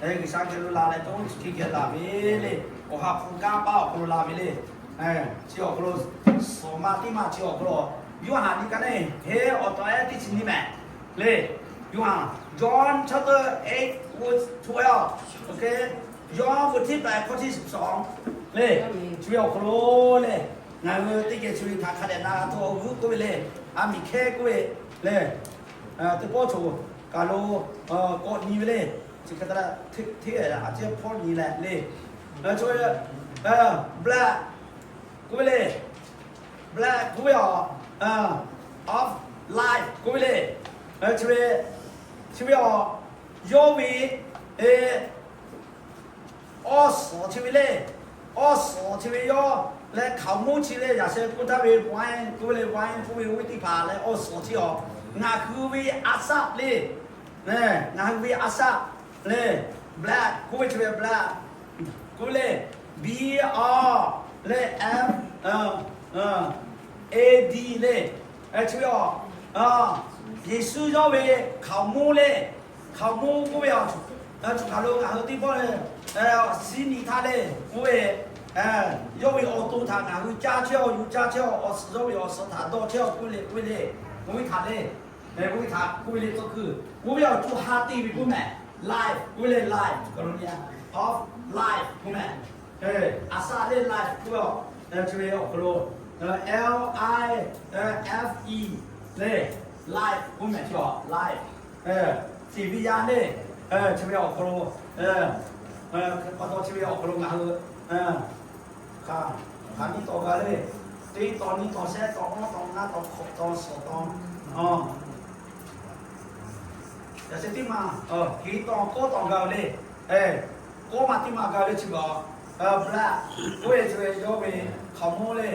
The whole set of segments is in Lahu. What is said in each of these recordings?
G'uiˬsha geh lo la leh dawˇ chi geh laˬ ve le. Awˬ ha hpu kanˇ paˆ awˬ hk'aw lo la ve le. Chi awˬ hk'aw lo, suhˍ ma teˇ ma chi awˬ hk'aw lo, Yoˇhanˬ liꞈ ka neˇ heˉ awˬ taw ehˉ teˇ chi nyi mehˍ le. Yoˇhanˬ, John chapter eight verse twelve, okay, Yoˇhanˬ ve teˇ pehˍ hkawˇ chi suhˍ sawˍ le. Chi ve awˬ hk'aw lo le, ngaˬ hui teˇ geh chi ve htaꞈ hk'a dehꞈ na g'a tuˬ awˬ g'euˆ k'oˆ ve le. A miˍ hkehˇ k'oˆ ve le. Teˇ pawˆ cawˬ kaˬ lo k'awꞈ nyi ve le. Chi hk'e te leh, hteˇ a ciˉ hpawˇ nyi leh le. Chi ve, blood k'oˆ ve le. Blood k'oˆ ve awˬ, of life k'oˆ ve le. Chi ve, chi ve awˬ, yawˇ ve awˬ suhˍ chi ve le. Awˬ suhˍ chi ve yawˇ leh hkaoˍmonˇ chi le, yaꞈ sheh k'oˆ htaˇ ve wine k'oˆ ve le, wine k'oˆ ve oˇ ve teˇ hpaˍ leh awˬ suhˍ chi awˬ, ngaˬ hui ve a shaˆ le. Ngaˬ hui ve a shaˆ le. Blood k'oˆ ve chi ve blood k'oˆ ve le. B R le, F A D le. Chi ve awˬ, Yeˍsuˆ yawˇ ve hkaoˍmonˇ le. Hkaoˍmonˇ k'oˆ ve awˬ, choˬ kaˬ lo ngaˬ hui teˇ pawˆ le, siˉ nyi htaˇ le, oˇ ve, yawˇ ve awˬ to htaꞈ ngaˬ hui caˇ chehˇ-aw, yuˬ caˇ chehˇ-aw, awˬ suhˍ yawˇ ve awˬ suhˍ htaꞈ dawˇ chehˇ-aw k'oˆ ve le, k'oˆ ve le. K'oˆ ve htaꞈ le, k'oˆ ve htaꞈ k'oˆ ve le tcuh kuiˬ, k'oˆ ve awˬ co ha te ve k'oˆ mehˍ. Life k'oˆ ve le, life, of life k'oˆ mehˍ. A shaˆ le life k'oˆ ve awˬ, chi ve awˬ hk'aw lo, L I F E le, life k'oˆ mehˍ chi awˬ life. Ciˍ ve yaˇ le, chi ve awˬ hk'aw lo, pa taw chi ve awˬ hk'aw lo ngaˬ hui hk'aˬ nyiˇ taw g'a le. Teˇ taw, nyiˇ taw, shehˆ taw, awˇ taw, ngaˇ taw, hkawꞈ taw, suhˍ taw, yaꞈ sheh teˇ ma, hiˍ taw, kawˆ taw g'a-oˬ le. Kawˆ ma teˇ ma g'a le chi beuꞈ, blood k'oˆ ve chi ve yawˇ ve hkaoˍmonˇ le.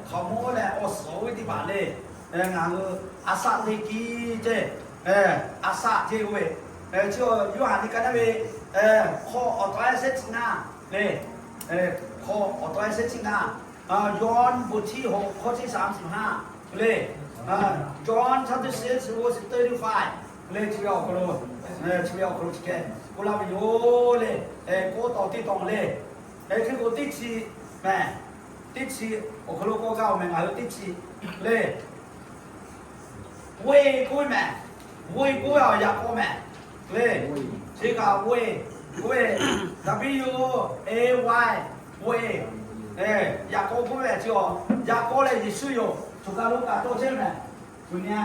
Hkaoˍmonˇ leh awˬ suhˍ oˇ ve teˇ hpaˍ le. Ngaˬ hui a shaˆ teˇ kiˇ ceˇ, a shaˆ ceˇ oˇ ve, chi Yoˇhanˬ liꞈ ka naˇ ve hkawꞈ awˬ taw ehˉ shehˆ chi ngaˇ le. Hkawꞈ awˬ taw ehˉ shehˆ chi ngaˇ, Yoˇhanˬ bvuhꞈ chi hoꞈ hkawˇ chi shaˍ suhˍ haˉ le. John chapter six verse thirty-five le, chi ve awˬ hk'aw lo, chi ve awˬ hk'aw lo chi hk'e k'oˆ laˇ ve yoˬ le. Kawˆ taw teˇ taw le. Hk'e k'o teˇ chi mehˍ, teˇ chi awˬ hk'aw lo k'awꞈ g'a-oˬ mehˍ, ngaˬ hui teˇ chi le. Veuˇ k'oˆ ve mehˍ. Veuˇ k'oˆ ve awˬ yaꞈ k'aw mehˍ le. Chi kaꞈ veuˇ k'oˆ ve, W A Y, veuˇ, yaꞈ k'aw k'oˆ ve chi awˬ yaꞈ k'aw leh Yeˍsuˆ yoˬ. Choˬ kaˬ lo kaꞈ tawˇ chehˇ mehˍ. Choˬ nyi a,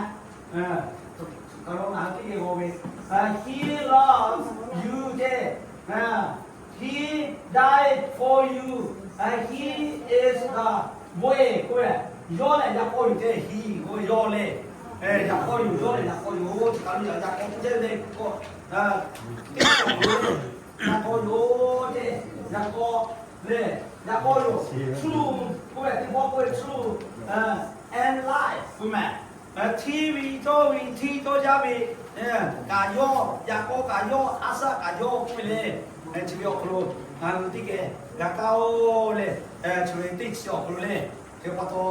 choˬ kaˬ lo ngaˬ hui teˇ geh g'aw ve, He loves you ceˇ. He died for you. He is the way k'oˆ ve, yawˇ lehˬ yaꞈ k'aw yoˬ ceˇ. He k'oˆ ve yawˇ le, yaꞈ k'aw yoˬ, yawˇ lehˬ yaꞈ k'aw yoˬ. Choˬ kaˬ lo yaꞈ k'aw k'oˆ chehˇ ve le k'o, yaꞈ k'aw yoˬ ceˇ. Yaꞈ k'aw le, yaꞈ k'aw yoˬ. Truth k'oˆ ve teˇ pawˆ k'oˆ ve truth and life k'oˆ mehˍ. Hteˇ ve cawˇ ve, hteˇ cawˇ jaˇ ve kaꞈ yawˇ, yaꞈ k'aw kaꞈ yawˇ, a shaˆ kaꞈ yawˇ k'oˆ ve le. Chi ve awˬ hk'aw lo ngaˬ hui teˇ geh g'a kaˇ-oˬ le. Chi ve teˇ chi awˬ hk'aw lo le, hk'e pa taw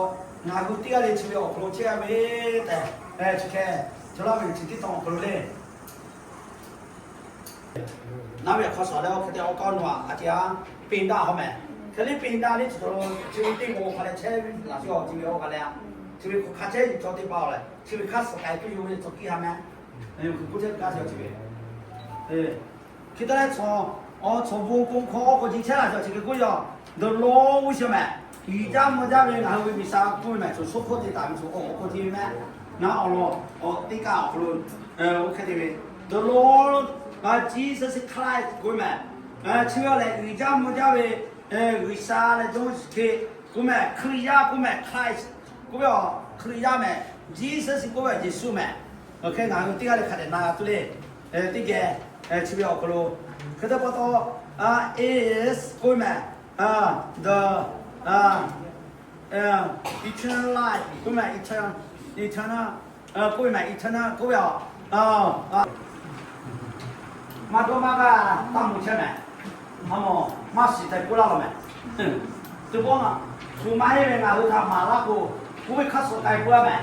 ngaˬ hui teˇ g'aˇ le chi ve awˬ hk'aw lo chehˇ g'a ve tehꞈ, chi hk'e chaw laˇ ve chi teˇ tawn awˬ hk'aw lo le. Naˉ ve hk'aw shaˍ leh oˇ hk'e te awˬ kaˇ nawˬ aꞈ a ce a, peˇ daˆ hawˉ mehˍ. Hk'e le peˇ daˆ le chi cawˬ, chi ve teˇ g'aw hk'a leh chehˇ ve laꞈ sheh awˬ chi ve awˬ hk'a leh a, chi ve hk'aˬ hk'a chehˇ yuˬ chaw teˇ hpaˍ-oˬ leh, chi ve hk'aˇ suhˍ k'ai piˇ yoˬ ve tcuh kiˇ ha mehˍ. Hk'e k'oˆ chehˇ ve kaˇ chi awˬ chi ve, hk'e te leh chaw, awˬ chaw bon bon hk'aw k'awꞈ ji chehˇ laꞈ sheh awˬ chi hk'e k'oˆ yoˬ. The Lord, oˇ sheh mehˍ, uiˍ jaˇ mvuh jaˇ ve ngaˬ hui ve G'uiˬsha k'oˆ ve mehˍ. Chaw suhˉ hkawˇ te taˍ ve chaw awˬ hk'aw ti ve mehˍ. Ngaˬ awˬ lawn awˬ teˇ kaˇ awˬ hk'aw lo oˇ hk'e te ve, the Lord, Jesus Christ k'oˆ ve mehˍ. Chi ve lehˬ uiˍ jaˇ mvuh jaˇ ve G'uiˬsha leh jawˇmawˇ Yeˍsuˆ Hkriꞈ k'oˆ mehˍ. Hkriꞈ yaˇ k'oˆ mehˍ. Christ k'oˆ ve a, Hkriꞈ yaˇ mehˍ. Jesus k'oˆ ve Yeˍsuˆ mehˍ. Hk'e ngaˬ hui teˇ g'aˇ leh hk'a dehꞈ na tuˬ le. Teˇ geh chi ve awˬ hk'aw lo, hk'e te pa taw, is k'oˆ ve mehˍ, the eternal life k'oˆ mehˍ. Eternal, eternal k'oˆ ve mehˍ. Eternal k'oˆ ve a, maˇ dawˇ maˇ g'aˇ taˇ mawˬ chehˇ mehˍ. Maˇ mawˬ maˇ shiˍ tehꞈ k'oˆ laˇ law mehˍ. Teˇ pawˆ na, shu maˇ heˆ ve ngaˬ hui htaꞈ maˍ laˇ k'o, k'oˆ ve hk'aˇ suh k'ai k'oˆ laˇ mehˍ.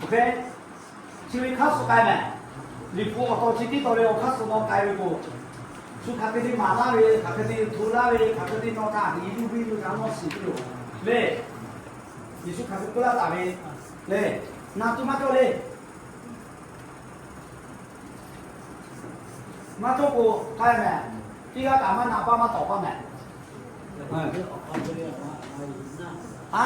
Oˇ hk'e, chi ve hk'aˇ suh k'ai mehˍ. Liꞈ hpu awˬ taw chi tiˉ taw ve awˬ hk'aˇ suh naw k'ai ve k'o, Yeˍsuˆ hk'aˬ hk'e te maˍ laˇ ve, hk'aˬ hk'e te hto laˇ ve, hk'aˬ hk'e te nawˬ htaꞈ hiˍ yuˬ ve yoˬ htaꞈ nawˬ shiˍ tuˬ yoˬ le. Yeˍsuˆ hk'aˬ hk'e k'oˆ laˇ taˍ ve le. Naˬ tuˬ maˇ cawˇ le. Maˇ cawˇ k'o, k'ai mehˍ. Teˇ g'aˇ kaꞈ maˇ na paˇ maˇ tawˍ paˇ mehˍ. A,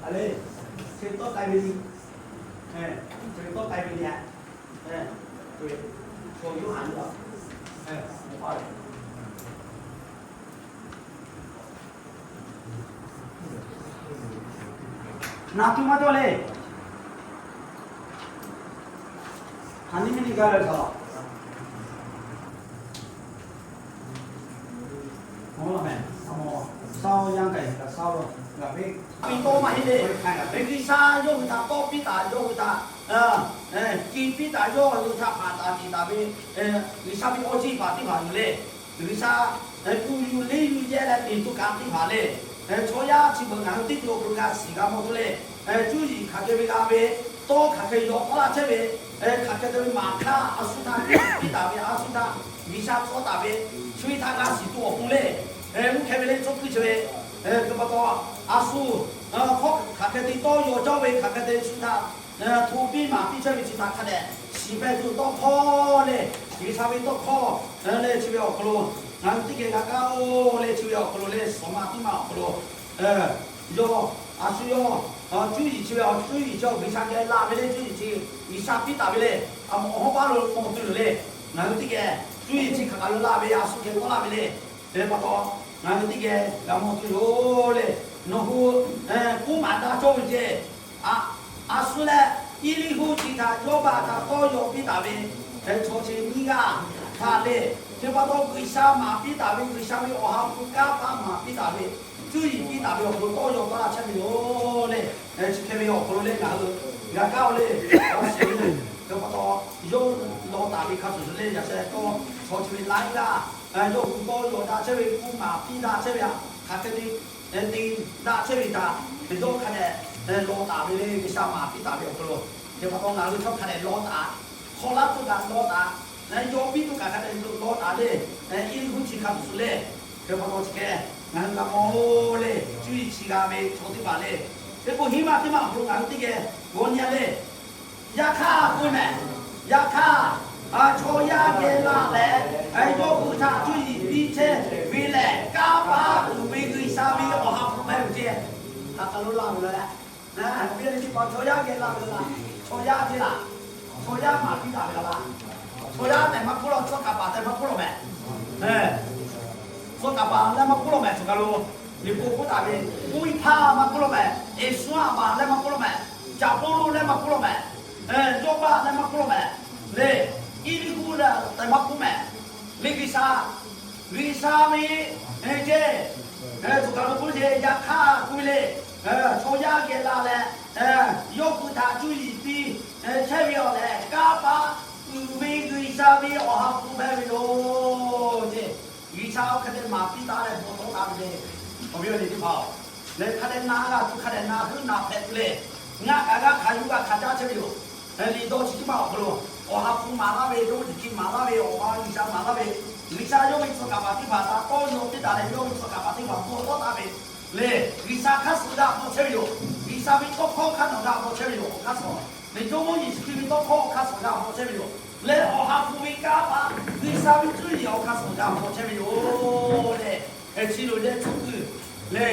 a le, chi tawˇ k'ai ve le. Chi tawˇ k'ai ve le. Yoˇhanˬ le. Naˬ tuˬ maˇ cawˇ le. Hk'aˬ nyi miˇ nyi gaˇ ve htaꞈ mawˬ laˇ mehˍ. Saˍ laꞈ yaˇ kaꞈ kaꞈ saˍ laꞈ g'aꞈ ve, piˇ tawˇ maˇ heˆ le. G'uiˬsha yawˇ hui htaꞈ tawˇ piˇ taˍ, yawˇ hui htaꞈ ci piˇ taˍ, yawˇ hui htaꞈ hpanˍ taˍ tiˍ taˍ ve G'uiˬsha ve awˬ ceˇ paˍ teˇ hpaˍ yoˬ le. G'uiˬsha kuˬ yuˬ leˇ yuˬ yehˇ leh teꞈ tuˬ kaꞈ teˇ hpaˍ le. Chaw yaˇ chi beuꞈ ngaˬ hui teˇ ceuˬ awˬ hk'aw lo g'a shiˍ g'a mawˬ tuˬ le. Cuˇ yiˍ hk'aˬ hk'e ve g'a ve, tawˇ hk'aˬ hk'e yaw k'awˇ laˇ chehˇ ve, hk'aˬ hk'e te ve maˍ hkaˇ a shu htaꞈ piˇ taˍ ve, a shu htaꞈ G'uiˬsha tawˇ taˍ ve, shu ve htaꞈ g'a shiˍ tuˬ awˬ pon le. Mvuhˇ hkeh ve le, chaw kuiˬ chi ve, hk'e pa taw, a shu hk'aˬ hk'e te tawˇ yaw cawˇ ve, hk'aˬ hk'e te shu htaꞈ hto piˇ maˍ piˇ chehˇ ve chi htaꞈ hk'a dehꞈ shiˍ pehˍ tuˬ tawˇ hkawˇ le. G'uiˬsha ve tawˇ hkawˇ le, chi ve awˬ hk'aw lo ngaˬ hui teˇ geh g'a kaˇ-oˬ le. Chi ve awˬ hk'aw lo le, shawˍ ma teˇ ma awˬ hk'aw lo yawˇ, a shu yawˇ, cuˇ yiˍ chi ve awˬ cuˇ yiˍ chi awˬ G'uiˬsha geh la ve le. Cuˇ yiˍ chi G'uiˬsha piˇ taˍ ve le. A mawˬ hawˉ paˉ lo mawˬ tuˬ yoˬ le. Ngaˬ hui teˇ geh cuˇ yiˍ chi hk'aˬ kaˬ lo la ve, a shu geh k'awˇ laˇ ve le. Hk'e pa taw, ngaˬ hui teˇ geh g'a mawˬ tuˬ yoˬ le. Nawˬ hui k'oˆ maˍ daꞈ cawˇ ve ceˇ, a shu leh Eˇliˇhuˆ chi htaꞈ Jawˇbaˆ htaꞈ tawˇ yaw piˇ taˍ ve chaw chi nyiˇ g'aˇ htaꞈ le. Hk'e pa taw, G'uiˬsha maˍ piˇ taˍ ve, G'uiˬsha ve awˬ ha hpu kanˉ paˆ maˍ piˇ taˍ ve, cuˇ yiˍ piˇ taˍ ve awˬ hk'aw lo tawˇ yaw k'awˇ laˇ chehˇ ve yoˬ le. Chi hk'e ve awˬ hk'aw lo le, ngaˬ hui g'a kaˇ-oˬ le. Hk'e pa taw, yawˇ law taˍ ve hk'a shuˍ shuˍ le, yaꞈ sheh tawˇ chaw chi ve laiˉ g'aˇ yawˇ hui tawˇ yaw daꞈ chehˇ ve, k'oˆ maˍ piˇ daꞈ chehˇ ve, hk'aˬ hk'e te te daꞈ chehˇ ve htaꞈ yawˇ hk'a dehꞈ law taˍ ve le. G'uiˬsha maˍ piˇ taˍ ve awˬ hk'aw lo, hk'e pa taw ngaˬ hui chaw hk'a dehꞈ law taˍ, hk'aw laˇ tuˬ kaꞈ law taˍ, yaw piˇ tuˬ kaꞈ hk'a dehꞈ law taˍ le. Eˇliˇhuˆ chi hk'a shuˍ shuˍ le. Hk'e pa taw chi hk'e ngaˬ hui g'a mawˬ-oˬ le. Cuˇ yiˍ chi g'a ve chaw teˇ hpaˍ le. Hk'e k'o, hiˉ maˬ teˇ maˬ awˬ hk'aw lo ngaˬ hui teˇ geh g'aw nyi-a le. Yaꞈ hk'aˇ k'oˆ mehˍ. Yaꞈ hk'aˇ, chaw yaˇ geh la leh, yawˇ hui htaꞈ cuˇ yiˍ piˇ chehˇ ve lehˬ, kanˇ paˆ uiˍ ve G'uiˬsha ve awˬ ha hpu hpehꞈ ve ceˇ. Hk'aˬ hk'aˬ lo la ve le. Chaw yaˇ geh la ve laˇ. Chaw yaˇ te laˇ. Chaw yaˇ maˍ piˇ taˍ ve laˇ. Chaw yaˇ tehꞈ maˇ k'oˆ law, tcuh kaˍ paˍ tehꞈ maˇ k'oˆ law mehˍ. Tcuh kaˍ paˍ leh maˇ k'oˆ law mehˍ. Choˬ kaˬ lo liꞈ hpu k'oˆ taˍ ve, mvuhˇ miˬ hpaˇ maˇ k'oˆ law mehˍ. Eˍsuˆ a paˍ leh maˇ k'oˆ law mehˍ. Caˍ Pawˇluˆ leh maˇ k'oˆ law mehˍ. Jawˇbaˆ leh maˇ k'oˆ law mehˍ. Le, Eˇliˇhuˆ leh tehꞈ maˇ k'oˆ mehˍ. Le, G'uiˬsha, G'uiˬsha ve ceˇ. Choˬ kaˬ lo k'oˆ ve, yaꞈ hk'aˇ k'oˆ ve le, chaw yaˇ geh la leh, yawˇ hui htaꞈ cuˇ yiˍ piˇ chehˇ ve awˬ lehˬ, kanˇ paˆ uiˍ ve G'uiˬsha ve awˬ ha hpu hpehꞈ ve yoˬ ceˇ. G'uiˬsha hk'a dehꞈ maˍ piˇ taˍ leh bon tawˆ taˍ ve le. Awˬ viˉ awˬ nyi teˇ hpaˍ-oˬ, lehˬ hk'a dehꞈ na g'a tuˬ, hk'a dehꞈ na heuˆ na hpehꞈ tuˬ le. Ngaˬ kaꞈ g'a hkanˍ yuˬ g'a hkanˍ jaˇ chehˇ ve yoˬ. Liꞈ dawˇ chi teˇ maˇ awˬ hk'aw lo, awˬ ha hpu maˍ laˇ ve, yawˇ hui tiꞈ hkiˇ maˍ laˇ ve, awˬ pa G'uiˬsha maˍ laˇ ve, G'uiˬsha yawˇ ve tcuh kaˍ paˍ teˇ hpaˍ htaꞈ tawˇ yaw piˇ taˍ leh, yawˇ ve tcuh kaˍ paˍ teˇ hpaˍ bon tawˆ taˍ ve le. G'uiˬsha hk'aˇ suh g'a bvuhꞈ chehˇ ve yoˬ. G'uiˬsha ve tawˇ hkawˇ hk'aˇ nawˬ g'a bvuhꞈ chehˇ ve yoˬ. Awˬ hk'aˇ suh, Liꞈ hpu Moˉseˍ chi hk'e ve tawˇ hkawˇ awˬ hk'aˇ suh g'a bvuhꞈ chehˇ ve yoˬ. Leh awˬ ha hpu ve kanˇ paˆ G'uiˬsha ve cuˇ yiˍ awˬ hk'aˇ suh g'a bvuhꞈ chehˇ ve yoˬ le. Chi lo leh cuˇ kuiˬ le,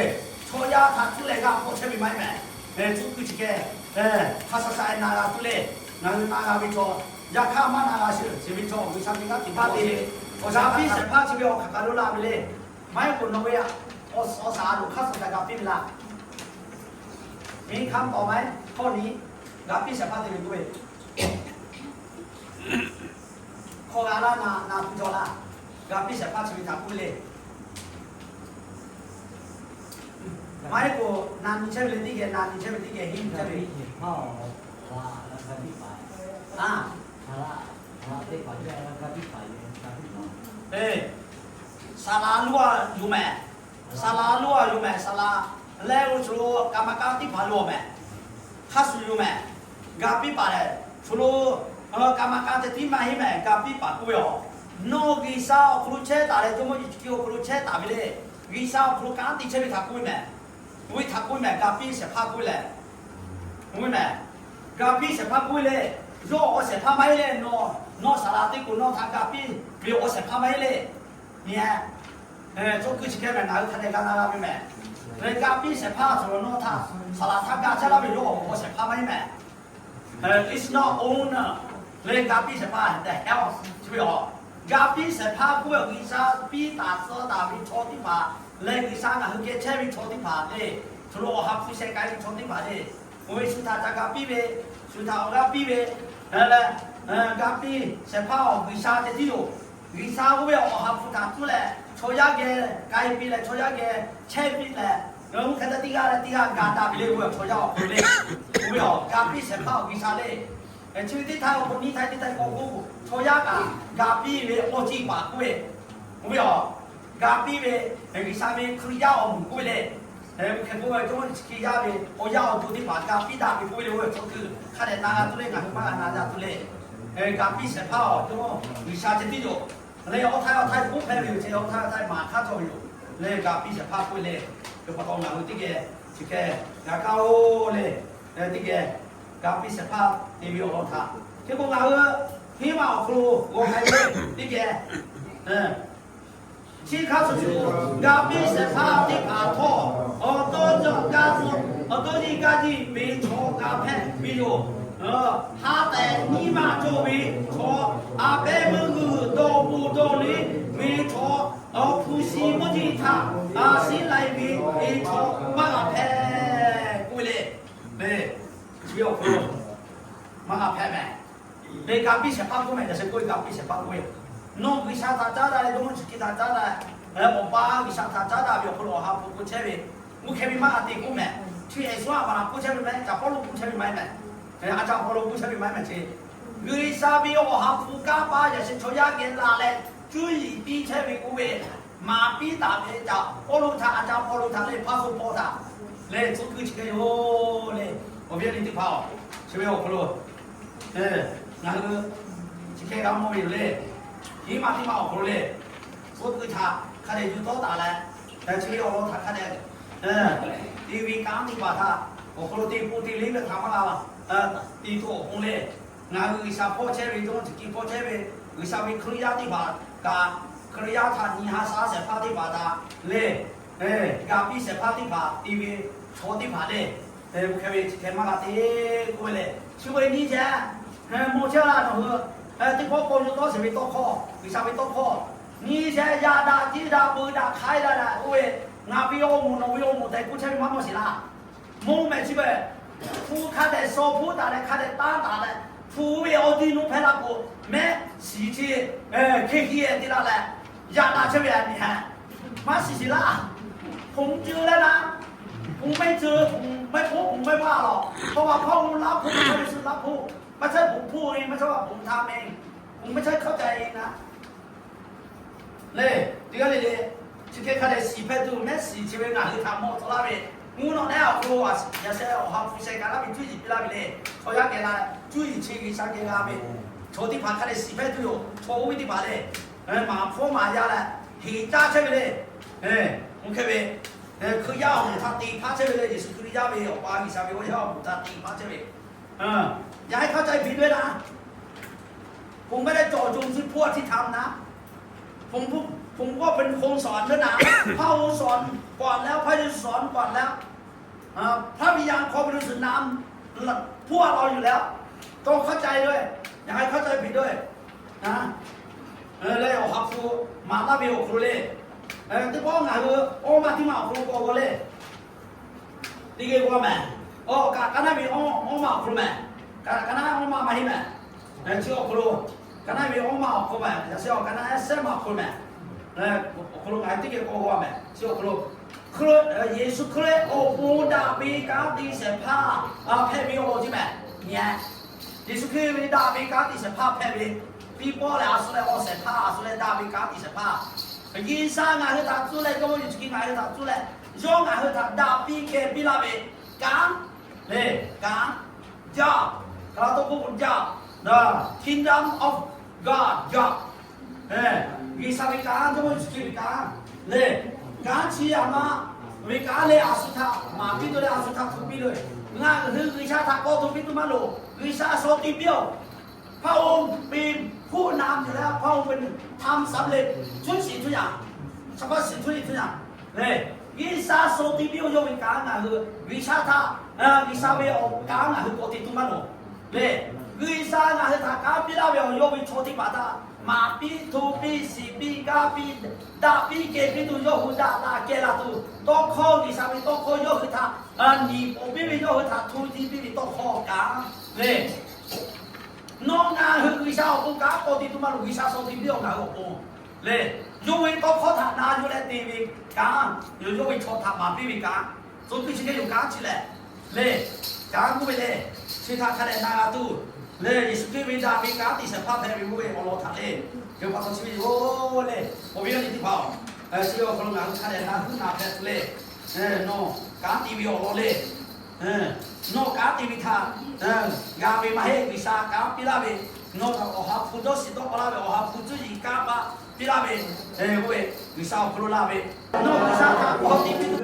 chaw yaˇ htaꞈ cuˇ leh g'a bvuhꞈ chehˇ ve maˇ heˆ mehˍ. Cuˇ kuiˬ chi hk'e hk'a shuˍ shuˍ na g'a tuˬ le. Ngaˬ hui na g'a ve chaw, yaꞈ hk'aˇ maˇ na g'a sheˍ ve chaw, G'uiˬsha ve kanˉ te maˇ te le. Awˬ shaˍ piˇ shehˍ hpaˇ chi ve awˬ hk'aˬ kaˬ lo la ve le. Maˇ heˆ k'o nawˬ ve awˬ shaˍ loˬ hk'aˇ suh kaꞈ g'a piˇ ve laˇ. Miˇ hk'aˇ tawˍ maˇ heˆ hkawˇ ni g'a piˇ shehˍ hpaˇ te ve k'oˆ ve, hkawˇ g'a laˇ na na tuˬ jaw laˇ. G'a piˇ shehˍ hpaˇ chi ve htaꞈ k'oˆ le. Maˇ heˆ k'o na nyi chehˇ ve le teˇ geh, na nyi chehˇ ve teˇ geh, henˇ nyi chehˇ ve. A, saˍ laˍ lo a yoˬ mehˍ. Saˍ laˍ lo a yoˬ mehˍ. Saˍ laˍ leh oˇ shu lo kaˍ maˍ kaˍ teˇ hpaˍ lo mehˍ. Hk'aˇ suh yoˬ mehˍ. G'a piˇ paˍ lehˬ, shu lo Kaˍ maˍ k'a ceh tiˉ maˇ heˆ mehˍ, ga piˇ paˍ k'oˆ ve yoˬ. Nawˬ G'uiˬsha awˬ hk'aw lo chehˇ taˍ leh, Jawˇmawˇ Yeˍsuˆ Hkriꞈ awˬ hk'aw lo chehˇ taˍ ve le. G'uiˬsha awˬ hk'aw lo kanˉ te chehˇ ve htaꞈ k'oˆ ve mehˍ. Oˇ ve htaꞈ k'oˆ ve mehˍ, ga piˇ shehˍ hpaˇ k'oˆ ve lehˬ. Oˇ ve mehˍ, ga piˇ shehˍ hpaˇ k'oˆ ve le. Yawˇ awˬ shehˍ hpaˇ maˇ heˆ le. Nawˬ, nawˬ saˍ laꞈ teˇ k'o nawˬ htaꞈ ga piˇ ve awˬ shehˍ hpaˇ maˇ heˆ le. Nyi, tcuh kuiˬ chi hk'e mehˍ, ngaˬ hui hk'a dehꞈ g'a na g'a ve mehˍ. Leh ga piˇ shehˍ hpaˇ cawˬ nawˬ htaꞈ saˍ laꞈ htaˇ ga chehˇ laˇ ve yawˇ awˬ shehˍ hpaˇ maˇ heˆ mehˍ. It's not owner. Leh ga piˇ shehˍ hpaˇ the house chi ve yoˬ. Ga piˇ shehˍ hpaˇ k'oˆ ve G'uiˬsha piˇ taˍ tcuh taˍ ve chaw teˇ hpaˍ, leh G'uiˬsha ngaˬ hui geh chehˇ ve chaw teˇ hpaˍ le, htu lo awˬ ha hpu sheh k'ai ve chaw teˇ hpaˍ le, oˇ ve shu htaꞈ ca ga piˇ ve, shu htaꞈ awˬ g'aˇ piˇ ve, leh ga piˇ shehˍ hpaˇ awˬ G'uiˬsha ceh tiˉ yoˬ. G'uiˬsha k'oˆ ve awˬ ha hpu htaꞈ cuˇ leh chaw yaˇ geh k'ai piˇ leh chaw yaˇ geh chehˇ piˇ leh, oˇ hk'e te teˇ g'aˇ leh teˇ g'aˇ ga daꞈ ve le, oˇ ve chaw yaˇ awˬ hpu le, oˇ ve awˬ ga piˇ shehˍ hpaˇ awˬ G'uiˬsha le. Chi ve teˇ htaˇ awˬ hk'aw nyi htaˇ teˇ htaˇ k'awꞈ k'oˆ, chaw yaˇ kaꞈ ga piˇ ve awˬ ceuˬ paˍ k'oˆ ve, oˇ ve awˬ ga piˇ ve G'uiˬsha ve Hkriꞈ yaˇ awˬ moˍ k'oˆ ve le. Hk'e k'oˆ ve Jawˇmawˇ Yeˍsuˆ Hkriꞈ yaˇ ve awˬ yaˇ awˬ duˬ teˇ hpaˍ ga piˇ daꞈ ve k'oˆ ve le, oˇ ve chaw hkui hk'a dehꞈ na g'a tuˬ le, ngaˬ hui maˇ g'a na g'a tuˬ le. Ga piˇ shehˍ hpaˇ awˬ Jawˇmawˇ G'uiˬsha ceh tiˉ yoˬ. Leh awˬ htaiˍ awˬ htaiˍ k'oˆ hpehꞈ ve yoˬ, chi awˬ htaiˍ awˬ htaiˍ maˍ hk'aˇ cawˬ ve yoˬ. Leh ga piˇ shehˍ hpaˇ k'oˆ ve le. Chi pa taw ngaˬ hui teˇ geh chi hk'e g'a kaˇ-oˬ le. Teˇ geh ga piˇ shehˍ hpaˇ te ve awˬ lawn htaꞈ hk'e k'o ngaˬ hui hiˉ maˬ awˬ hk'aw lo g'aw k'ai ve teˇ geh chi hk'a shuˍ shuˍ, ga piˇ shehˍ hpaˇ teˇ hpaˍ htawˇ, awˬ to tcuh ga tcuh, awˬ to nyi ga nyi ve chaw g'a hpehꞈ ve yoˬ. Ha tehˬ nyi ma cawˬ ve chaw, a pehˉ meuˇ g'uiˬ dawˬ pfuhˍ dawˬ le ve chaw, awˬ hpu shi mvuhˇ nyi htaꞈ a shiˉ lai ve ve chaw maˇ g'a hpehꞈ k'oˆ ve le. Ve chi ve awˬ hk'aw lo maˇ g'a hpehꞈ mehˍ. Leh ga piˇ shehˍ hpaˇ k'oˆ mehˍ, yaꞈ sheh k'oˆ ve ga piˇ shehˍ hpaˇ k'oˆ ve, nawˬ G'uiˬsha htaꞈ caˉ daꞈ leh Jawˇmawˇ Yeˍsuˆ Hkriꞈ htaꞈ caˉ daꞈ, awˬ pa G'uiˬsha htaꞈ caˉ daꞈ ve awˬ hk'aw lo awˬ ha hpu k'oˆ chehˇ ve, oˇ hk'e ve maˇ g'a te k'oˆ mehˍ. Chi Eˬsuˆ a maˍ laˬ k'oˆ chehˇ ve maˇ heˆ, Caˍ Pawˇluꞈ k'oˆ chehˇ ve maˇ heˆ mehˍ. A ca Pawˇluꞈ k'oˆ chehˇ ve maˇ heˆ mehˍ. Chi G'uiˬsha ve awˬ ha hpu kanˉ paˇ yaꞈ sheh chaw yaˇ geh la leh cuˇ yiˍ piˇ chehˇ ve k'oˆ ve, maˍ piˇ taˍ ve Caˍ Pawˇluꞈ htaꞈ, a ca Pawˇluꞈ htaꞈ leh hpaˇ suh paw htaꞈ leh tcuh kuiˬ chi hk'e yoˬ le. Awˬ viˉ awˬ nyi teˇ hpaˍ-oˬ, chi ve awˬ hk'aw lo ngaˬ hui chi hk'e g'a mawˬ ve yoˬ le. Hiˉ maˬ teˇ maˬ awˬ hk'aw lo le, tcuh kuiˬ htaꞈ hk'a dehꞈ yuˬ tawˆ taˍ leh, chi ve awˬ lawn htaꞈ hk'a dehꞈ te ve kanˉ teˇ hpaˍ htaꞈ awˬ hk'aw lo te pun te le ve htaꞈ maˇ g'a te tuˬ awˬ pon le. Ngaˬ hui G'uiˬsha hpawˇ chehˇ ve, Jawˇmawˇ Yeˍsuˆ Hkriꞈ hpawˇ chehˇ ve, G'uiˬsha ve Hkriꞈ yaˇ teˇ hpaˍ kaꞈ, Hkriꞈ yaˇ htaꞈ nyi ha sha shehˍ hpaˇ teˇ hpaˍ htaꞈ lehˬ, ga piˇ shehˍ hpaˇ teˇ hpaˍ te ve chaw teˇ hpaˍ lehˬ, hk'e ve chi hk'e maˇ g'a te k'oˆ ve lehˬ, chi ve nyi ceh mawˬ chehˇ laˇ nawˬ hui teˇ pawˆ k'awꞈ yuˬ tawˆ sheˍ ve tawˇ hkawˇ, G'uiˬsha ve tawˇ hkawˇ nyi ceh yaꞈ daꞈ tiˇ daꞈ peuˬ daꞈ hk'aiˉ daꞈ daꞈ k'oˆ ve, ngaˬ ve awˬ moˍ nawˬ ve awˬ moˍ tehꞈ k'oˆ chehˇ ve maˇ mawˬ sheˍ laˇ. Mvuhˇ mehˍ chi beuꞈ hpu hk'a dehꞈ shaw hpuˉ taˍ leh hk'a dehꞈ tanˇ taˍ leh, hpu ve awˬ ti nuˇ hpehˇ la k'o, mehˆ shiˍ chi hk'e hiˉ te la leh, yaꞈ daꞈ chehˇ ve a nyi ha maˇ shiˍ shiˍ laˇ. Hpu ceuˬ leh naˉ, hpu mehˆ ceuˬ, hpu mehˆ hpoˆ, hpu mehˆ maˇ lawˬ. Hk'aw ma hk'aw lo laˇ hpoˆ, hk'aw lo suh laˇ hpoˆ, maˇ chehˇ hpu hpoˆ ve, maˇ chehˇ hpu htaˇ mehˆ, hpu maˇ chehˇ hkawˇ ca e naˉ. Le, teˇ g'aˇ le le, chi hk'e hk'a dehꞈ shiˍ hpehꞈ tuˬ mehˆ shiˍ chi ve ngaˬ hui htaꞈ mawˬ tcuh laˇ ve, mvuhˇ naw nehˉ awˬ hk'aw lo yaꞈ sheh awˬ ha hpu sheh k'ai laˇ ve cuˇ yiˍ piˇ laˇ ve le. Chaw yaˇ geh la cuˇ yiˍ chi G'uiˬsha geh g'a ve, chaw teˇ hpaˍ hk'a dehꞈ shiˍ hpehꞈ tuˬ yoˬ. Chaw oˇ ve teˇ hpaˍ le, maˍ hpawˇ maˍ yaˇ leh heˍ caˇ chehˇ ve le. Oˇ hk'e ve, Hkriꞈ yaˇ awˬ moˍ htaꞈ te hpaˇ chehˇ ve le. Yeˍsuˆ Hkriꞈ yaˇ ve awˬ pa G'uiˬsha ve awˬ yaˇ awˬ moˍ htaꞈ te hpaˇ chehˇ ve, yaꞈ hk'aˇ ca biˇ dawˇ e naˉ, hpu mehˆ leh cawˬ cawˬ chi hpu a htiˇ htaꞈ naˉ, hpu hpu hpu เป็นคนสอน dawˇ naˉ, พระองค์สอนก่อนแล้ว พระเยซูสอนก่อนแล้ว พระบิดาขอพระองค์สอนนำ พวกเราอยู่แล้ว จงเข้าใจด้วย อย่าให้เข้าใจผิดด้วยนะ Leh awˬ ha hpu maˍ laˇ ve awˬ hk'aw lo le, teˇ pawˆ ngaˬ hui awˇ maˇ teˇ maˇ awˬ hk'aw lo k'awꞈ g'aw le. Teˇ geh g'aw mehˍ. Awˬ kaꞈ ka naˉ ve awˇ maˇ awˬ hk'aw lo mehˍ. Ka ka naˉ awˇ maˇ maˇ heˆ mehˍ. Chi awˬ hk'aw lo, ka naˉ ve awˇ maˇ awˬ hk'aw mehˍ. Yaꞈ sheh awˬ ka naˉ shehˆ maˇ awˬ hk'aw lo mehˍ. Awˬ hk'aw lo ngaˬ hui teˇ geh k'awꞈ g'aw mehˍ. Chi awˬ hk'aw lo, Yeˍsuˆ Hkriꞈ awˬ pon daꞈ ve kanˉ te shehˍ hpaˇ hpehꞈ ve awˬ lawn chi mehˍ. Nyi, Yeˍsuˆ Hkriꞈ ve daꞈ ve kanˉ te shehˍ hpaˇ hpehꞈ ve, teˇ pawˆ lehˬ a shu leh awˬ shehˍ hpaˇ, a shu leh daꞈ ve kanˉ te shehˍ hpaˇ, G'uiˬsha ngaˬ hui htaꞈ cuˇ leh, Jawˇmawˇ Yeˍsuˆ Hkriꞈ ngaˬ hui htaꞈ cuˇ leh, yawˇ ngaˬ hui htaꞈ daꞈ piˇ kehˬ piˇ laˇ ve kanˉ le, kanˉ jaˇ. Hk'aˬ hk'e k'oˆ k'o jaˇ. Kingdom of God, God. G'uiˬsha ve kanˉ, Jawˇmawˇ Yeˍsuˆ Hkriꞈ ve kanˉ le. Kanˉ chi a ma ve kanˉ leh a shu htaꞈ maˍ piˇ tuˬ leh a shu htaꞈ hto piˇ loˬ. Ngaˬ hui G'uiˬsha htaꞈ k'awꞈ hto piˇ tuˬ maˇ loˬ. G'uiˬsha shaw te piˇ-oˬ. พระองค์เป็นผู้นำอยู่แล้ว พระองค์เป็นทำสำเร็จ ทุกสิ่งทุกอย่าง เฉพาะสิ่งทุกสิ่งทุกอย่าง le. G'uiˬsha shaw te piˇ-oˬ. Yawˇ ve kanˉ ngaˬ hui G'uiˬsha htaꞈ, G'uiˬsha ve awˬ kanˉ ngaˬ hui k'awꞈ te tuˬ maˇ loˬ le. G'uiˬsha ngaˬ hui htaꞈ kanˉ piˇ laˇ ve awˬ yawˇ ve chaw teˇ hpaˍ htaꞈ maˍ piˇ, hto piˇ, shiˍ piˇ, gaˇ piˇ, daꞈ piˇ, kehˬ piˇ tuˬ yawˇ hui daꞈ laꞈ kehˬ laˬ tuˬ tawˇ hkawˇ, G'uiˬsha ve tawˇ hkawˇ yawˇ hui htaꞈ nyi poˬ piˇ ve, yawˇ hui htaꞈ hto nyi piˇ ve tawˇ hkawˇ kanˉ le. Nawˬ ngaˬ hui G'uiˬsha awˬ pon kanˉ k'awꞈ te tuˬ maˇ loˬ. G'uiˬsha shaw te piˇ-oˬ ngaˬ hui awˬ pon le. Yawˇ ve tawˇ hkawˇ htaꞈ na yuˬ leh te ve kanˉ, yawˇ ve chaw htaꞈ maˍ piˇ ve kanˉ, tcuh piˇ chi hk'e yoˬ. Kanˉ chi lehˬ le, kanˉ k'oˆ ve le, chi htaꞈ hk'a dehꞈ na g'a tuˬ le. Yeˍsuˆ Hkriꞈ ve daꞈ ve kanˉ te shehˍ hpaˇ hpehꞈ ve k'oˆ ve awˬ lawn htaꞈ le, yawˇ pa taw chi ve yoˬ le. Awˬ viˉ awˬ nyi teˇ hpaˍ-oˬ, chi ve awˬ hk'aw lo ngaˬ hui hk'a dehꞈ na huˉ na hpehꞈ tuˬ le. Nawˬ kanˉ te ve awˬ lawn le, nawˬ kanˉ te ve htaꞈ g'a ve maˇ heˆ. G'uiˬsha kanˉ piˇ laˇ ve, nawˬ htaꞈ Awˬ ha hpu dawˇ shiˍ dawˇ pa laˇ ve, Awˬ ha hpu cuˇ yiˍ kanˇ paˆ piˇ laˇ ve, k'oˆ ve G'uiˬsha awˬ hk'aw lo laˇ ve, nawˬ G'uiˬsha htaꞈ k'awꞈ te piˇ tuˬ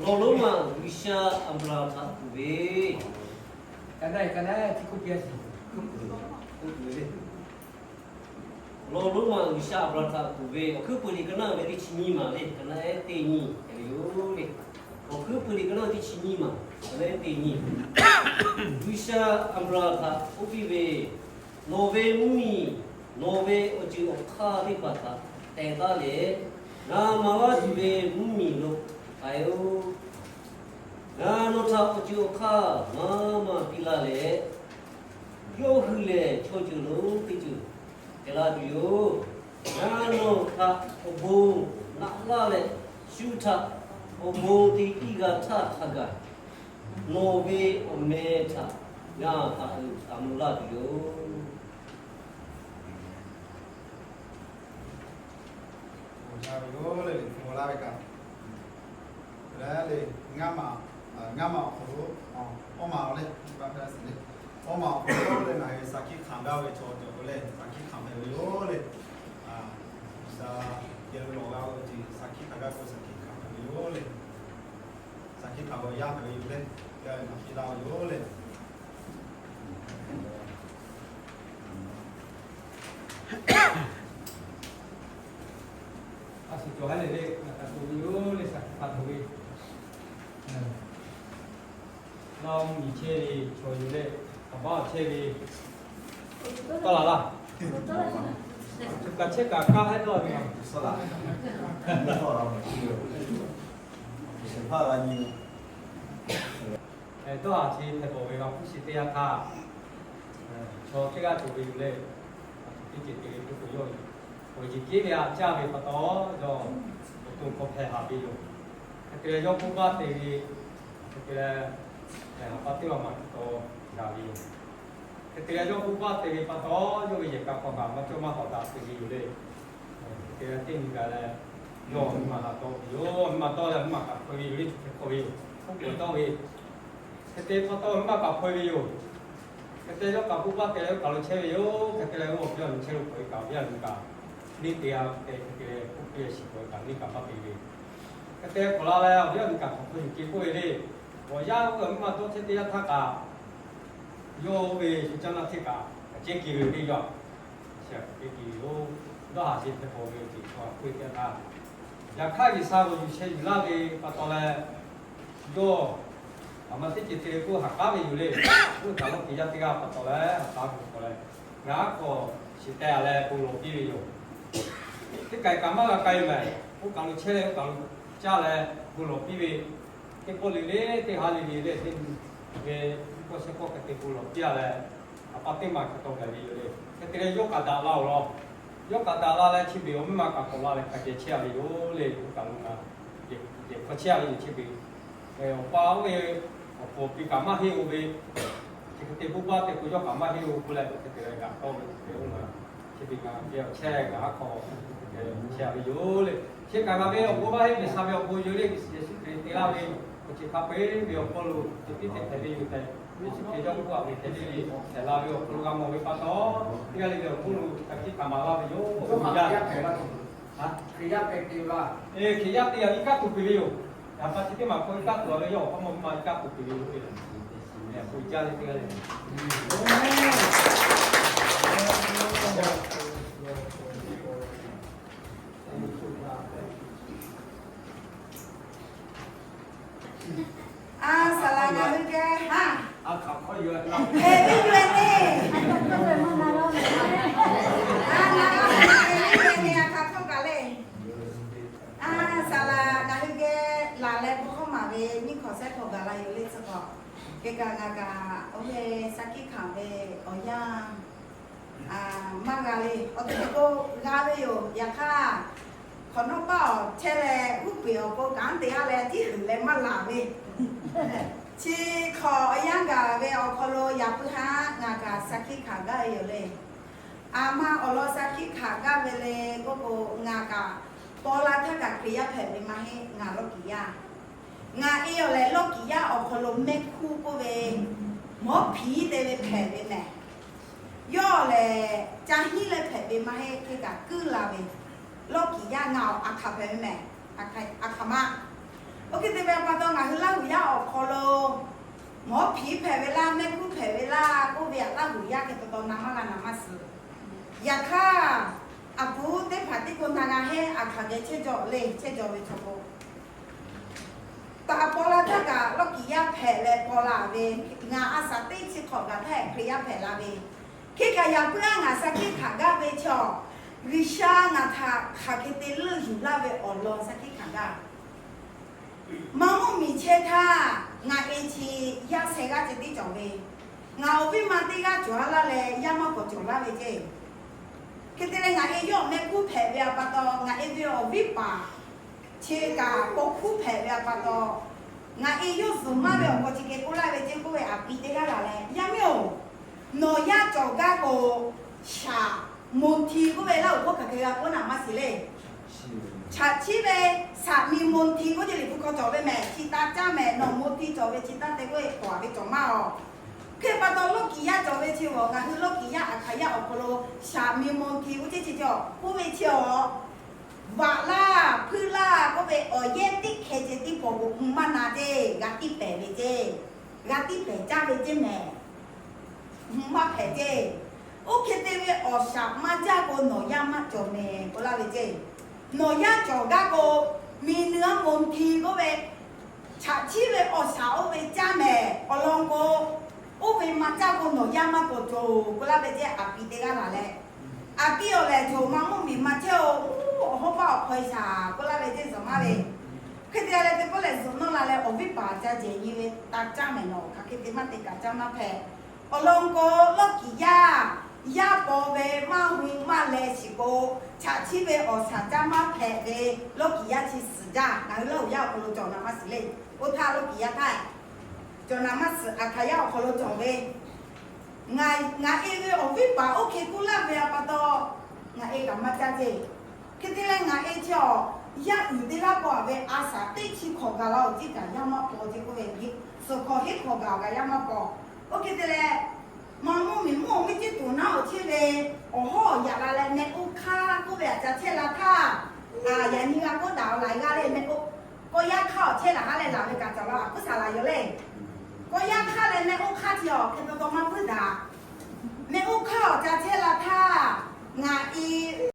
Awˬ lawn lonˉ ma G'uiˬsha Aˍbraˍhanˍ htaꞈ kuˬ ve, awˬ lawn lonˉ ma G'uiˬsha Aˍbraˍhanˍ htaꞈ kuˬ ve, awˬ hkuiˉ pui liꞈ ka naˆ ve teˇ chi nyiˇ maˬ le, ka naˆ ehˉ teˇ nyi hpehꞈ ve yoˬ le. Awˬ hkuiˉ pui liꞈ ka naˆ teˇ chi nyiˇ maˬ, ka naˆ ehˉ teˇ nyi. G'uiˬsha Aˍbraˍhanˍ htaꞈ k'oˆ piˇ ve, Nawˬ ve mvuhˇmiˬ, nawˬ ve awˬ ceuˬ awˬ hk'aˇ teˇ hpaˍ htaꞈ teh taˉ leh, ngaˬ maˍ laˇ tuˬ ve mvuhˇmiˬ lo k'ai-oˬ. Ngaˬ nawˬ htaꞈ awˬ ceuˬ awˬ hk'aˇ maˇ maˇ piˇ laˇ leh, yawˇ hui lehˬ chaw ceuˬ lonˉ teˇ ceuˬ hpehꞈ la tuˬ yoˬ. Ngaˬ nawˬ htaꞈ awˬ bon naꞈ laˇ leh, shu htaꞈ awˬ bon te piˇ g'a htaˇ hk'a gaˬ, nawˬ ve awˬ meh htaꞈ ngaˬ haꞈ uiˍ taˍ mvuh laˇ tuˬ yoˬ. Ngaˇ maˬ Ngaˇ maˬ awˬ hk'aw lo, awˇ maˬ awˬ leh, awˇ maˬ awˬ hk'aw lo leh ngaˬ hui shaˍ hkiˆ hkanˍ gaˇ ve chaw cawˬ k'o leh shaˍ hkiˆ hkanˍ hpehꞈ ve yoˬ leh, G'uiˬsha geh lo lawˬ g'a ve awˬ ceuˬ shaˍ hkiˆ hkanˍ gaˇ k'o shaˍ hkiˆ hkanˍ hpehꞈ ve yoˬ leh, shaˍ hkiˆ hkanˍ ve awˬ yanˇ hpehꞈ ve yoˬ leh, g'a ve maˍ piˇ laˇ ve yoˬ leh. A shu cawˬ ha lehˬ leh ngaˬ htaꞈ tuˬ ve yoˬ leh shaˍ hkiˆ hkanˍ tuˬ ve Nawˬ nyi chehˇ ve chaw yoˬ leh, kaꞈ baˆ chehˇ ve, tawˇ la laˇ. Shu kaꞈ chehˇ kaꞈ kaˇ hehˉ dawˇ ve a, dawˇ haˍ chi hpehꞈ bawˬ ve g'a hpuˇ shiˍ teˇ yanˇ htaˇ, chaw teˇ g'aˇ cawˬ ve yoˬ leh, teˇ ceuˬ te ve hk'e k'o yawˇ awˬ yeˬ keˉ ve a caˇ ve pa taw, yawˇ awˬ to hk'aw hpehꞈ haˍ ve yoˬ. Hk'e te leh yawˇ k'oˆ baˆ te ve, hk'e te leh hpehꞈ haˍ pa teˇ maˬ maˬ hk'e taw gaˬ ve yoˬ. Hk'e te leh yawˇ k'oˆ baˆ te ve pa taw, yawˇ ve yehˬ kaꞈ hk'aw kaꞈ maˇ cawˇ maˇ tawˍ daꞈ te ve yoˬ leh, hk'e te leh teˇ nyi gaˬ leh, yawˇ awˬ miˇ ma htaꞈ tawˆ ve yoˬ. Awˬ miˇ ma tawˆ leh awˬ miˇ ma kaꞈ hpaw ve yoˬ leh, cuˬ hpehꞈ hk'aw ve yoˬ. Hk'oˆ k'oˍ tawˆ ve, hk'e te pa taw awˬ miˇ ma kaꞈ hpaw ve yoˬ. Hk'e te yawˇ kaꞈ k'oˆ baˆ te leh yawˇ kaꞈ lo chehˇ ve yoˬ. Hk'e te leh awˬ viˉ awˬ nyi chehˇ lo hk'aw ve kaꞈ awˬ viˉ awˬ nyi kaꞈ neˇ te a te, hk'e te leh k'oˆ piˇ leh shiˍ k'oꞈ e kaꞈ neˇ kaꞈ maˇ te ve. Hk'e te hk'awꞈ la leh awˬ viˉ awˬ nyi kaꞈ hk'aˬ hk'e yuˬ ke k'oˆ ve le. Awˬ yanˇ oˇ ve awˬ miˇ ma dawˇ chehˇ teˇ yanˇ htaˇ kaꞈ, yawˇ oˇ ve shu caˇ naˇ hteˇ kaꞈ a cehˉ ke ve teˇ yanˇ, a cehˉ ke ve yoˬ. Dawˇ haˍ chi hpehꞈ bawˬ ve awˬ ceuˬ hk'a k'oˆ ve teˇ yanˇ htaˇ, yaꞈ hk'aˇ G'uiˬsha k'awꞈ yuˬ sheh yuˬ laˇ ve pa taw leh, yawˇ aˬ ma teˇ ceuˬ te ve k'oˆ haꞈ k'aˉ ve yoˬ le. Oˇ ve kaꞈ lawˇ kiˬ yaˇ teˇ g'aˇ pa taw leh haꞈ k'aˉ ve pa taw leh, ngaˬ aˉ hk'aw shiˍ teh a leh bon lawˬ piˇ ve yoˬ. Teˇ kaˬ kaꞈ maˇ g'a k'ai mehˍ. Oˇ kaˬ lo chehˇ leh oˇ kaˬ lo caˇ leh bon lawˬ piˇ ve, teˇ pawˆ le le teˇ haˉ le le leh teˇ nyi ve teˇ pawˆ shehˇ pawˆ hk'e te bon lawˬ piˇ a leh, a pa teˇ maˬ hk'e taw gaˬ ve yoˬ le. Hk'e te leh yawˇ kaꞈ daꞈ la awˬ lawn, yawˇ kaꞈ daꞈ la leh chi beuꞈ awˬ miˇ ma kaꞈ k'awꞈ la leh hk'a geh chehˇ a ve yoˬ le. Oˇ kaˬ lo ngaˬ yehˬ hk'aw chehˇ a ve yoˬ. Chi beuꞈ awˬ pa oˇ ve awˬ pfuhˍ awˬ pi kaꞈ maˇ henˇ o ve, chi hk'e te bon baˆ te k'o yawˇ kaꞈ maˇ henˇ o k'oˆ leh, hk'e te leh g'aꞈ tawˆ ve hk'e te oˇ ngaˬ chi beuꞈ ngaˬ geh awˬ chehˇ ngaˬ aˉ hk'aw chehˇ a ve yoˬ le. Chi kaꞈ ngaˬ ve awˬ bon maˇ heˆ, G'uiˬsha ve awˬ bon yoˬ le. Yeˍsuˆ Hkriꞈ te laˇ ve awˬ ceuˬ hk'a peu-eˬ ve awˬ hk'aw lo ceh tiˉ te hpehꞈ ve yoˬ tehꞈ, Yeˍsuˆ Hkriꞈ yawˇ k'oˆ a ve hk'e le le, hpehꞈ la ve awˬ hk'aw lo g'a mawˬ ve pa taw, teˇ g'aˇ le le awˬ hk'oˆ lo hk'aˬ hkiˆ hkanˍ maˍ laˇ ve yoˬ. Hkriꞈ yaˇ te a ve iˉ kaˆ tuˬ peuˬ ve yoˬ. Yaꞈ hk'aˇ chi teˇ maˬ hk'aw iˉ kaˆ tuˬ a ve yawˇ awˬ hk'aw mawˇ maˇ iˉ kaˆ tuˬ peuˬ ve yoˬ. Hk'e te jaˇ ve teˇ g'aˇ le. A, saˍ laˍ ngaˬ hui geh ha, hpehꞈ ve yoˬ le. A, ngaˬ hui geh hpehꞈ ve yoˬ le, a hk'a hk'oˆ kaꞈ le. A, saˍ laˍ ngaˬ hui geh laˬ leh bon hkawˇ maˍ ve nyiˇ hkawꞈ shehˆ hkawꞈ gaˬ la yoˬ le tcuh k'awꞈ. Hk'e kaꞈ ngaˬ kaꞈ oˇ ve shaˍ hkiˆ hkanˍ ve awˬ yanˇ maˇ g'a le. Awˬ teˇ hk'e k'o g'a ve yoˬ. Yaꞈ hk'aˇ, hk'awꞈ nawˉ paˆ awˬ chehˇ leh g'uˇ peˬ awˬ pon kanˉ te a leh tiˉ huiˍ leh maˇ laˬ ve. Chi hk'awꞈ awˬ yanˇ gaˬ ve awˬ hk'aw lo yaꞈ puiˉ haˉ ngaˬ kaꞈ shaˍ hkiˆ hkanˍ gaˇ ve yoˬ le. A ma awˬ lawn shaˍ hkiˆ hkanˍ gaˇ ve le k'oˆ k'o, ngaˬ kaꞈ paw la htaˇ kaꞈ Hkriꞈ yaˇ hpehꞈ ve maˇ heˆ, ngaˬ lawˇ kiˍ yaˇ. Ngaˬ e awˬ lehˬ lawˇ kiˍ yaˇ awˬ hk'aw lo mehˆ hkuˇ k'oˆ ve mawˉ hpiˍ te ve hpehꞈ ve mehˍ. Yawˇ lehˬ ca hiˉ leh hpehꞈ ve maˇ heˆ, hk'e kaꞈ kuiˉ la ve lawˇ kiˍ yaˇ ngaˬ awˬ a hkaˍ hpehꞈ ve mehˍ. A hkaˍ ma. Oˇ hk'e te ve pa taw ngaˬ hui Laˇ huˍ yaˇ awˬ hk'aw lo mawˉ hpiˍ hpehꞈ ve laˇ, mehˆ hkuˇ hpehꞈ ve laˇ k'oˆ ve a, Laˇ huˍ yaˇ hk'e taw taw na maˇ g'a na maˇ suh. Yaꞈ hk'aˇ, a puˉ teˇ hpaˍ teˇ hk'o na g'a heˆ, a hkaˍ geh chehˇ jaw le, chehˇ jaw ve chaw k'o, taꞈ paw la htaˇ kaꞈ lawˇ kiˍ yaˇ hpehꞈ leh paw la ve, ngaˬ a shaˍ teˇ chi hk'awꞈ gaˬ htaˇ Hkriꞈ yaˇ hpehꞈ la ve, hk'e kaꞈ yaꞈ puiˉ a ngaˬ shaˍ hkiˆ hkanˍ gaˇ ve chaw, G'uiˬsha ngaˬ htaꞈ hk'aˬ hk'e te leuˆ yuˬ laˇ ve awˬ lawn shaˍ hkiˆ hkanˍ gaˇ. Maˇ mvuhˇ miˬ chehˇ htaˇ ngaˬ e chi yaˇ sheh g'aˇ ceh tiˉ cawˬ ve, ngaˬ awˬ viˉ ma teˇ g'aˇ cawˬ a laˇ leh yaˇ maˇ k'awꞈ cawˬ laˇ ve ceˇ. Hk'e te leh ngaˬ e yawˇ mehˆ hkuˇ hpehꞈ ve a pa taw, ngaˬ e ve awˬ viˉ paˍ chi kaꞈ paw hkuˇ hpehꞈ ve a pa taw, ngaˬ e yawˇ zuhˬ maˇ ve awˬ hk'aw chi hk'e k'oˆ laˇ ve ceˇ k'oˆ ve a pi teˇ g'aˇ laˬ leh, Yaˇ miˇ-oˬ, nawˬ yaˇ cawˬ gaˇ k'o, shaˍ, moˍ htiˍ k'oˆ ve Laˇ huˍ hkawˇ hk'aˬ hk'e g'a k'oˆ naˍ maˇ shiˍ le. Chaꞈ chiˉ ve Shaˍ mi mo hti k'oˆ ce liꞈ hpu hk'aw cawˬ ve mehˍ, chi taˇ caˇ mehˍ. Nawˬ mo hti cawˬ ve chi taˇ te k'oˆ ve k'awꞈ ve cawˬ maˇ-oˬ. Hk'e pa taw, lawˇ kiˍ yaˇ cawˬ ve chi awˬ, ngaˬ hui lawˇ kiˍ yaˇ Aˍhkaˍyaˇ awˬ hk'aw lo shaˍ mi mo hti k'oˆ ce chi cawˬ k'oˆ ve chi awˬ, vaꞈ laˇ hpuiˇ laˇ k'oˆ ve awˬ yehˇ teˇ hkeh ceh tiˉ pawˍ k'o, hk'u maˇ na ce, g'a tiˇ pehˍ ve ce. G'a tiˇ pehˍ caˇ ve ce mehˍ. Hk'u maˇ hpehꞈ ce. Oˇ hk'e te ve awˬ shaˍ maˇ jaˇ k'o, nawˬ yaˇ maˇ cawˬ mehˍ k'oˆ laˇ ve ce. Nawˬ yaˇ cawˬ gaˇ k'o, mi nuˇ aˉ mo hti k'oˆ ve chaꞈ chiˉ ve awˬ shaˍ oˇ ve caˇ mehˍ. Awˬ lawn k'o, oˇ ve maˇ caˇ k'o, nawˬ yaˇ maˇ cawˬ cawˬ k'oˆ laˇ ve ce. Aˬ pi te g'aˇ laˬ leh, aˬ pi awˬ lehˬ, cawˬ maˇ mvuhˇ miˬ maˇ chehˇ-oˬ, awˬ hawˉ paˇ awˬ hpaw-e shaˍ k'oˆ laˇ ve ce, zuhꞈ maˇ ve. Hk'e te leh teˇ pawˆ lehˬ, zuhꞈ nawˇ la leh awˬ viˉ paˍ ca jehˬ nyi ve taˇ caˇ mehˍ. Nawˬ hk'aˬ hk'e te maˇ te kaꞈ caˇ maˇ hpehꞈ. Awˬ lawn k'o, lawˇ kiˍ yaˇ, yaˇ paw ve maˇ hu maˇ leh shiˍ k'o, chaꞈ chiˉ ve awˬ shaˍ caˇ maˇ hpehꞈ ve, lawˇ kiˍ yaˇ chi suhˍ jaˇ. Ngaˬ hui Laˇ huˍ yaˇ awˬ hk'aw lo cawˬ naˍ maˇ suhˍ le. Oˇ htaˇ lawˇ kiˍ yaˇ htaˇ cawˬ naˍ maˇ suhˍ, Aˍhkaˍyaˇ awˬ hk'aw lo cawˬ ve. Ngaˬ e ve awˬ viˉ paˍ oˇ hk'e k'oˆ laˇ ve pa taw, ngaˬ e kaꞈ maˇ caˇ ce. Hk'e te leh ngaˬ e chi awˬ, yaˇ uiˍ te laˇ paw-a ve a shaˍ teˇ chi hkawꞈ gaˬ la-oˬ, ciˉ kaꞈ yaˇ maˇ paw ce k'oˆ ve, suhˍ hkawꞈ hiˉ hkawꞈ gaˬ-oˬ kaꞈ yaˇ maˇ paw. Oˇ hk'e te leh, maˇ mvuhˇ miˬ mvuhˇ awˬ miˇ ciˉ tuˬ naˉ awˬ chehˇ ve awˬ hawˉ awˬ yaꞈ la leh mehˆ k'oˆ hk'aˇ k'oˆ ve aꞈ ca chehˇ la htaˇ, yaꞈ nyi g'a k'oˆ daꞈ awˬ laꞈ g'aˇ le mehˆ k'oˆ, k'awꞈ yaˇ hk'aˇ awˬ chehˇ laˬ ha leh laˬ ve kaꞈ cawˬ la, a k'oˆ saˍ laꞈ yoˬ le. K'awꞈ yaˇ hk'aˇ leh mehˆ k'oˆ hk'aˇ chi awˬ hk'e taw taw maˇ puiˉ daꞈ. Mehˆ k'oˆ hk'aˇ awˬ ca chehˇ la htaˇ, ngaˬ e